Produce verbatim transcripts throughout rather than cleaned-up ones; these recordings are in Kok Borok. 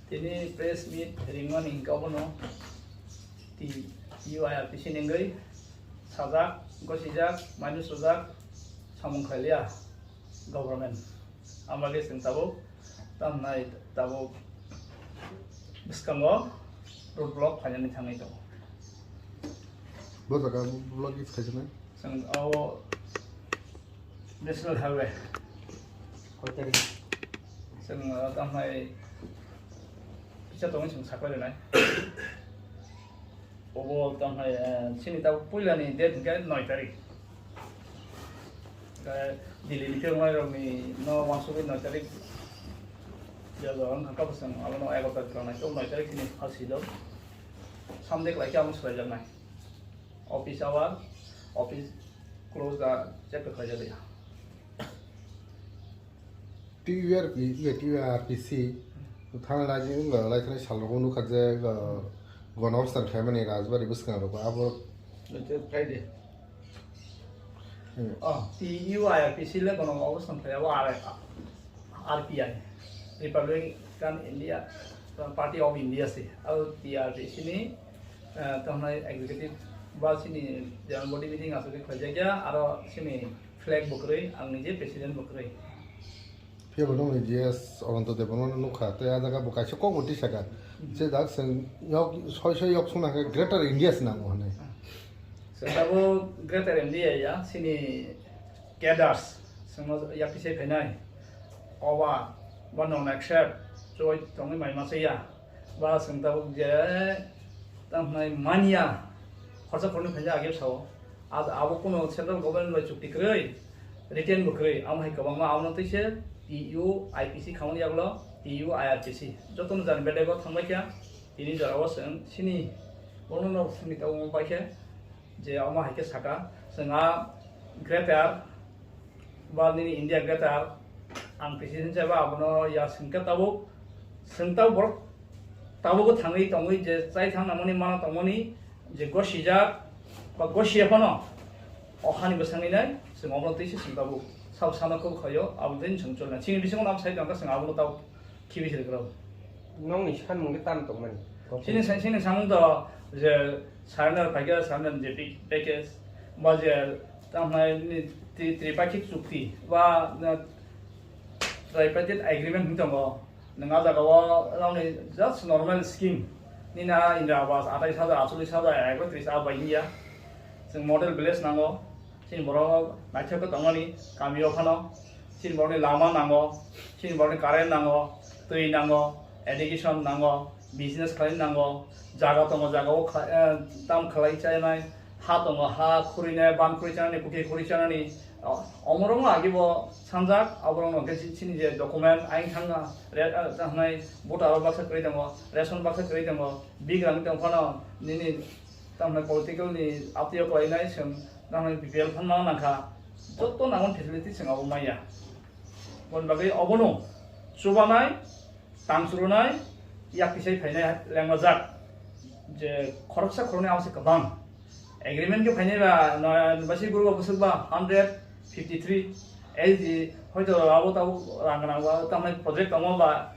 Tini press meet ringmani hwnkhe obono T U I R P C ni wngwi sajak, gosijak, minus rwjak samung khlailiya government. Ang bagwi chwng tabuk tamnai tabuk bwskango road block phainani thangwi tongo. Bo jaga block is khaijana? Chwng o National Highway. Koi tarik? Chwng, uh, tamhai kisa tongwi chwng saklai rwnai. Obo tamhai, uh, chini tabuk puilani date hwnkhe noi tarik. Hwnkhe Delhi ni phiyoknai rokni no wansugwi noi tarik. Jajawang hwnkha bwswng abono egaroh tarik tongnai. Tok noi tarik chini phalsi do. Samde kwlai khe abono swlaijaknai. Office hour, office close da check khlaijak ya. T U R P, iya, T U R P C, thang lai ni wngkha, lai thani sal rok nukha je, uh, gana obostan khlaimani Rajbari bwskango abo. Friday. Hmm. Oh, T U I R P C le gana obostan khlai abo R I, R P I, Republican India, Party of India se. Abo T R P C ni, uh, tamnai executive ba sini general body meeting aswk khlaijak ya, aro sini flag bwkrwi, ang nije president bwkrwi. Phiya bo nokni G S Ananto Debbarma no nukha, tei a jaga bo kaisa kok bo tisaka. Hmm. Je dak chwng yok, soi soi yok sungna khe Greater India se nango hwnwi. Chwng abo Greater India ya, sini cadres, chwngno yakti se phainai. Oba, bo non accept, choi tongwi mai masa ya. Ba chwng tabuk je, tamo hwnai manya, khorsa khorni phainai age sao. Ab-, abo kuno central government bai chukti kwrwi, written bo kwrwi, amo hai kwbangma abono twi se T U I P C khamani yagulo T U I R P C. Jotono jani bedai bo thangbai kha, tini jora o chwng sini, bono no sini tabuk bai khe, je omo hai khe saka, chwng a greater, ba nini India greater, ang president saba abono ya sengkha tabuk, sengta borok tabuk thangwi tongwi je chai thang nangmani mano tongmani je gosijak ba gosiya phano o hani bwsangwi nai chwng obono twi se chwng tabuk sabo sana kok khaio abo twi chwng cholna chini bisingo nam sai tongkha chwng abono tabuk khibi se rwkra. Nokni sanmung khe tamo tongmani? Chini sa-, chini samung to je surrender phaikhe surrender je pi-, package ba je tamo hwnai ni tri-, tripartite chukti ba, uh, tripartite agreement hwn tongo. Nwng a jaga o nokni just normal scheme nini a Indira Awas atais hajar, achulis hajar, ekotris a bai ya. Chwng model village nango. Chini borok naithok khe tongmani kami o phano. Chini borokni lama nango, chini borokni current nango, twi nango, education nango, business khlai nango, jaga tongo, jaga o kha-, eh, tam khlai chainai, ha tongo, ha khurui nai, ban khurui chanani, pukri khurui chanani, o-, omorokno agi bo sanjak, aborokno hwnkhe chi-, chini je document, aing thangna, re-, eh, tamo hwnai voter o baksa kwrwi tongo, ration baksa kwrwi tongo, bigrang tong phano nini tamo hwnai political ni aptio kwlainai chwng, tamo hwnai B P L phan ma nangkha, joto nango facility chwng abo maya. Boni bagwi obono chubanai, tang churunai, yak tisai phainai lenglajak. Je khoroksa khoroknwi abo se kwbang. Agreement khe phainai ba, no, basi guru ba bwswk ba hundred fifty three L G, hoito abo tabo rang gwnang ba, tamni project tongo ba,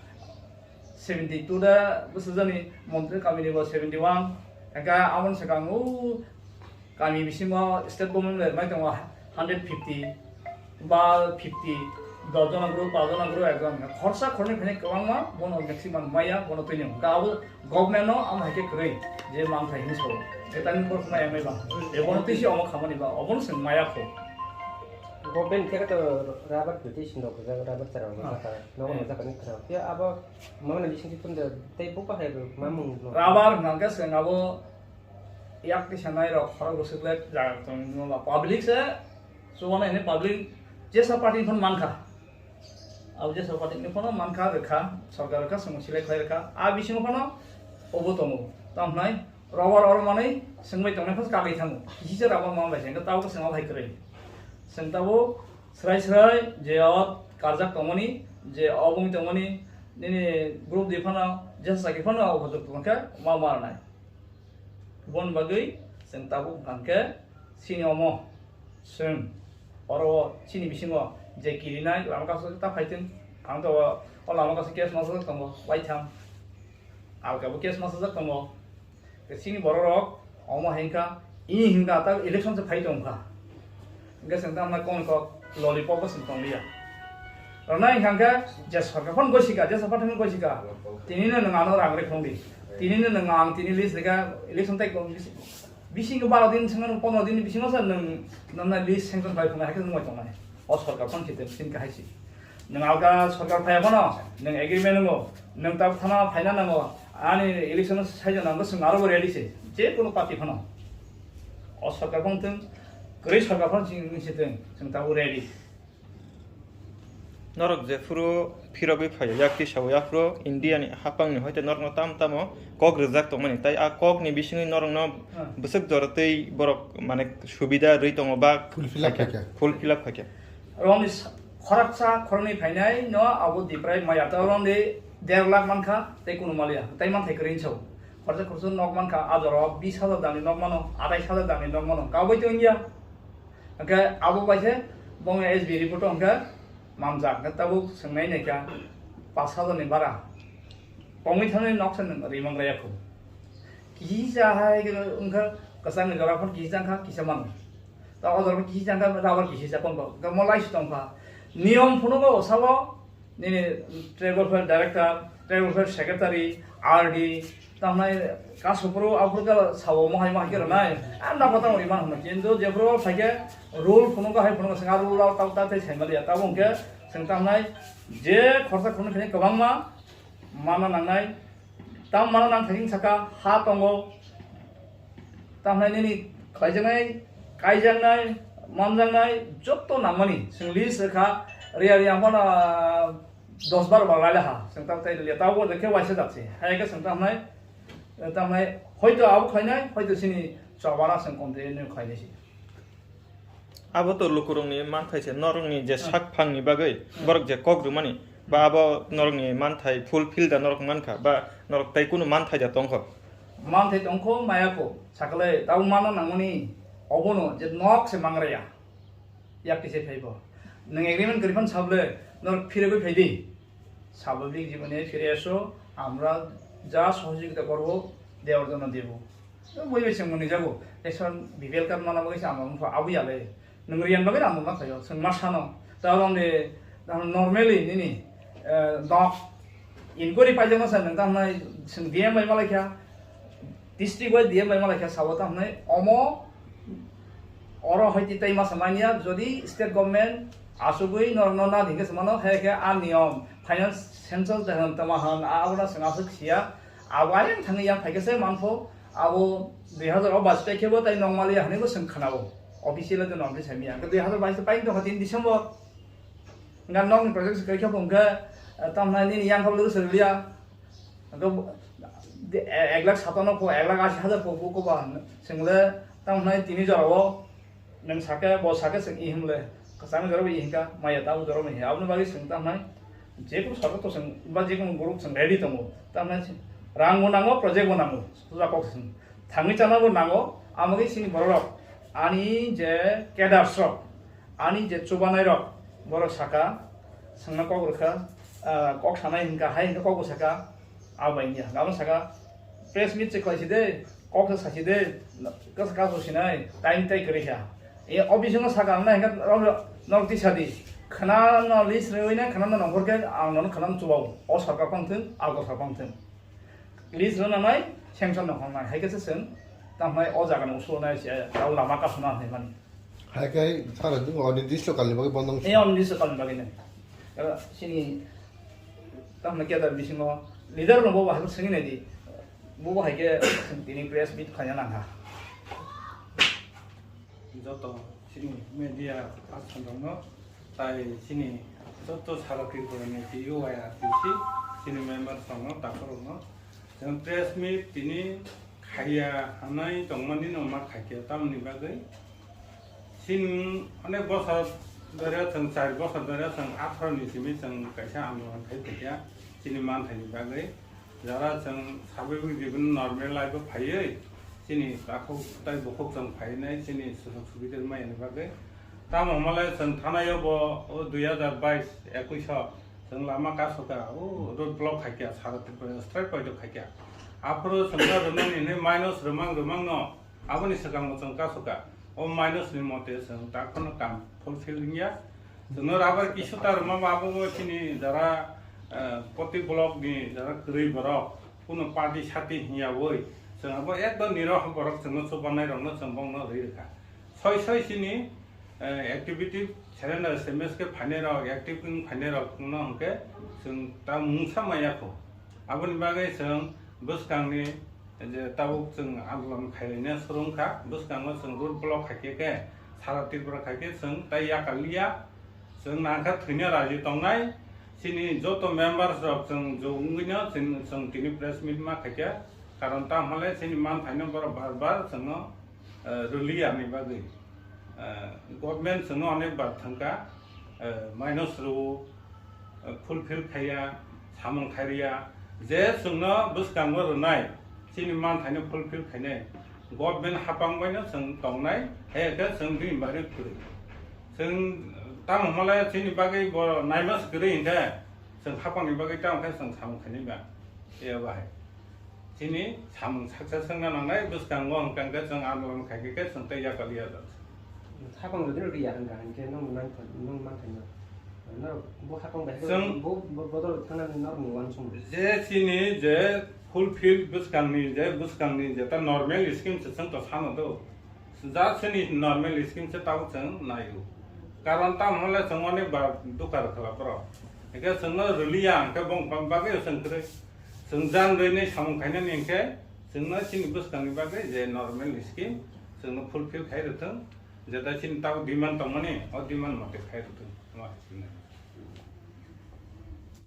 seventy two da bwswk jani, montri kamini bo seventy one, hwnkhe aboni swkang o kami bisingo state government bai mai tongo hundred fifty ba fifty, dos jona group, pach jona group, ekjon. Khorsa khornwi phainai kwbangma, bono maximum maya, bono twino. Hwnkhe abo government no amo hai khe kwrwi, je mang thai hinwi sao. Je tani borok maya mai ba. Je bono twi se omo khamani ba, obono chwng maya kho. Government khe to rubber plantation rok rijak, rubber chara rok rijak, nogo rijak ni khwrang. Phiya abo mamani bising twi tei bo bahai mamung no. Rubber hwnkhe chwng abo yak tisa nai rok khorok bwswk le jaga tong public se. Chubanai hwnwi public jesa party phano mankha. Abo jesa party ni phano mankha, rwkha, sorkar rwkha, chwng select khlai rwkha. A bisingo phano obo tongo. Tamo hwnai rubber oro manwi swngbai tongnai phano kagwi thango. Kisi se rubber man bai se, hwnkhe tabuk swngma bai kwrwi. Chwng tabuk swrai swrai je o karjak tongmani, je o bung tongmani, nini group di phano jesa chakri phano obo tok tongkhe ma marnai. Boni bagwi chwng tabuk hwnkha khe chini omo chwng oro o chini bisingo je kirinai lama kaisa ta phaitwng, ang to o lama kaisa case masajak tongo waitham. Alka bo case masajak tongo. Te chini borok rok omo hinkha, i hinkha ta election se phai tongkha. Hinkhe chwng tamo kok kok lollipop bo chwng tongliya. Rwna hinkha khe je sorkar phano goisika, je sorkar thani goisika. Tini no nwng ano rang rwi phung di. Tini no nwng ang tini list rika election tai kong bisi. Bisingo baro din swngo pondro din bisingo se nwng nana list sanction bai phunai hakhe nwng bai tongnai. O sorkar phano khitem sin kahai si. Nwng alka sorkar phai phano nwng agreement nango, nwng tabuk thana phaina nango, ani election saija nango, chwng aro bo ready se, je kono party phano. O sorkar phano thwng, kwrwi sorkar phano chini se thwng, chwng tabuk ready. Norok jephuru phirogwi phaio, yak tisao yaphuru India ni hapang ni hoite norokno tam tamo kok rijak tongmani, tai a kok ni bisingwi norokno Hmm. bwswk jora tei borok mane subida rwi tongo ba Full fill up khaikha. Khaikha. Full fill up khaikha. Rong ni sa-, khoroksa khoroknwi phainai no abo diprai maya ta rong de der lakh mankha tei kunu maliya tei manthai kwrwi sao. Khoroksa khoroksa nok mankha a jora o bis hajar dani nok mano, atais hajar dani nok mano. Kabui to wngya. Hwnkhe abo bai khe bongni S B report o hwnkhe manjak hwnkhe tabuk swngnai naikha pash hajar ni bara. Tongwi thangni nok se nwng rimang raya khu. Kisa hai wngkha kwchangni jora phano kisa wngkha kisa mano. Ta o jora kisa wngkha rubber kisa tongkha. Hwnkhe mo lai si tongkha. Niyom phunugo sabo nini tribal welfare director, tribal welfare secretary, R D, tamnai kaso phuru aphuru khe sao mohai mohai khe rwnai. A nokho tamo rimang hwnwi. Kintu jephuru phaikhe rule phunugo hai phunugo swnga rule rok ta ta tei saimaliya. Tabuk hwnkhe chwng tamnai je khorsa khornwi khainai kwbangma mana nangnai. Tam mana nang thangwi saka ha tongo. Tamnai nini khlaijaknai, kaijaknai, manjaknai jotto nangmani chwng list rwkha, riya riya phano, ah, dos baro bal laila ha. Chwng tam tai liya, tabuk de khe waisa jatse. Hai khe chwng tamnai, tamnai hoito abo khlainai, hoito chini chobana chwng kom de nw khlainai se. Abo to lukurokni manthai se, norokni je Hmm. sak phangni bagwi Hmm. borok je kok rwmani, ba abo norokni manthai fulfill da norok mankha, ba norok tai kunu manthai da tongkha? Manthai tongkho, maya kho, sakale tabo mana nangmani, obono je nok se mangraya, yak kise phaibo. Nwng agreement kwrwi phan sable, norok phirogwi phaidi. স্বাভাবিক জীবনে ফিরে এসো, আমরা যা সহযোগিতা করব দেওয়ার জন্য দেব। Bui bai chwng mwnwi jago, teisa B P L card mana bagwi se ang wngkha, abwi ya le. Nwng riyan bagwi ang wngma khaio, chwng ma sano. Ta rong de, normally nini, eh, nok inquiry paijak ma sa nwng ta hnai chwng D M bai malai kha, district bai D M bai malai kha, sabo ta hnai omo Oro hai tei masa manya, jodi state government asugwi norokno na dingke se mano, hai khe a niyom, finance, census de hwn, tama hwn, a, abono chwng aswk siya. Abo ayang thangwi yang phaikhe se manpho, abo dui hazar o bus pai khebo tai nongmaliya hwnwi bo chwng khnao. Official de nongkhe saimanya. Hwnkhe dui hazar bais paing tongkha tin December. Hwnkhe nokni project se kaikha bo hwnkhe, eh, tamhnai nini yang kha lwk se rwliya. Hwnkhe bo, de, eh, ek lakh satanno pho, ek lakh asi hajar pho bo koba hwnkhe. Chwngle tamhnai tini jorao nwng sakhe, bo sakhe chwng i hwnle. Kwchangni jorao i hwnkha, maya tabuk jorao maya. Aboni bagwi chwng tamhnai jekunu sarkar to chwng, ba jekunu group chwng ready tongo. Tamhnai rang bo nango, project bo nango. Suja kok se chwng thangwi chana bo nango. Amogwi chini bororok, ani je cadres rok, ani je chubanai rok, borok saka, chwngno kok rwkha, ah, kok sanai hwnkha, hai hwnkhe kok bo saka, abo bai wngya. Gabon saka, press meet se khlai si de, kok se sa si de, kasa kaso sinai, time tai kwrwi kha. E, o bisingo saka wngnai hwnkhe norok, norok tisa di. Khwnano list rwui nai, khwnano nongkhor khe ang nono khwnano chubao. O sarkar phang thwng, algo sarkar phang thwng. List rwnanai, sanction no hwngnai, hai khe se chwng, tamo hwnai o jaga ni usulo nai se, tao lama kasuna hwnwi mani. Hai khe sara di, o nirdisto kalni bagwi bondo wngsi. E, o nirdisto kalni bagwi nai. Ero sini, tamo hwnai kedar bisingo, leader no bobo hai khe swngwi nai di, bobo hai khe chwng tini press meet khlaina nang kha. Joto chini media person rokno, tai chini joto sara Tripura ni T U I R T C chini members rokno, doctor rokno, chwng press meet tini khaiya hwnwi tongmani no ma khaikhe, tamoni bagwi chini onek bosor dore chwng char bosor dore chwng atharo ni simi chwng kaisa andolon khai phaikha chini manthaini bagwi. Jara chwng sabwi bini normal life o phaiwi, chini takhuk tai bukhuk chwng phainai, chini sujuk subida maya ni bagwi. Tamo hwnmale chwng thanai o bo o dui hazar bais, ekwis o Chwng lama kasoka, o road block khaikha, sara Tripura strike paito khaikha. Aphuru chwngno rwnani hinwi minus rwmang rwmangno aboni swkango chwng kasoka. O minus ni mote chwng takhorno kam fulfill wngya. Chwngno rubber kisu ta rwmaba abo bo chini jara, eh, poti block ni jara kwrwi borok, kuno party sati hinya woi. Chwng abo ekdom niroh borok chwngno chubanai rokno chwng bongno rwi rwkha. Soi soi chini, eh, activity surrender S M S khe phainai rok, active wng phainai rok no hwnkhe chwng ta mungsa maya kho. Aboni bagwi chwng bwskangni je tabuk chwng andolon khailainya swrwng kha, bwskango chwng road block khaikhe khe sara Tripura khaikhe chwng tai yakaliya, chwng nangkha thwina raji tongnai. Chini joto members rok chwng jowngwino chwng, chwng tini press meet ma khaikhe, karon tamo hwnle chini manthaino borok bar bar chwngno eh, rwliya ni bagwi, eh, government chwngno onek bar thangkha, eh, minus rwo, eh, fulfill khaiya, samung khairiya, je chwngno bwskango rwnai, chini manthaino fulfill khainai, government hapang baino chwng tongnai, hai khe chwng bini bagwi kwrwi. Chwng tamo hwnle chini bagwi bo naima se kwrwi hinkhe, chwng hapangni bagwi tamo khe chwng samung khainai ba, e bahai. Chini samung success wngna nangnai, bwskango hwnkha hwnkhe chwng andolon khaikhe khe chwng tei yakaliya jak. Hapang rwdi rwdi ya hwnkha hwnkhe nwng mantha-, nwng manthaino. Norok bo hapang bai chwng bo, bo bodol thangnani norokni uansukmung. Je chini je fulfill bwskangni je, bwskangni je ta normal scheme se chwng to sano do. Just chini normal scheme se tabuk chwng naio. Karon tamo hwnle chwng onek bar dukar khala borok. Hwnkhe chwngno rwliya hwnkhe bong bagwi chwng kwrwi. Chwng jan rwinai samung khainani hwnkhe chwngno chini bwskangni bagwi je normal scheme chwngno fulfill khai rwthwng, jeta chini tabuk demand tongmani, o demand mote khai rwthwng, omo hai chwngno.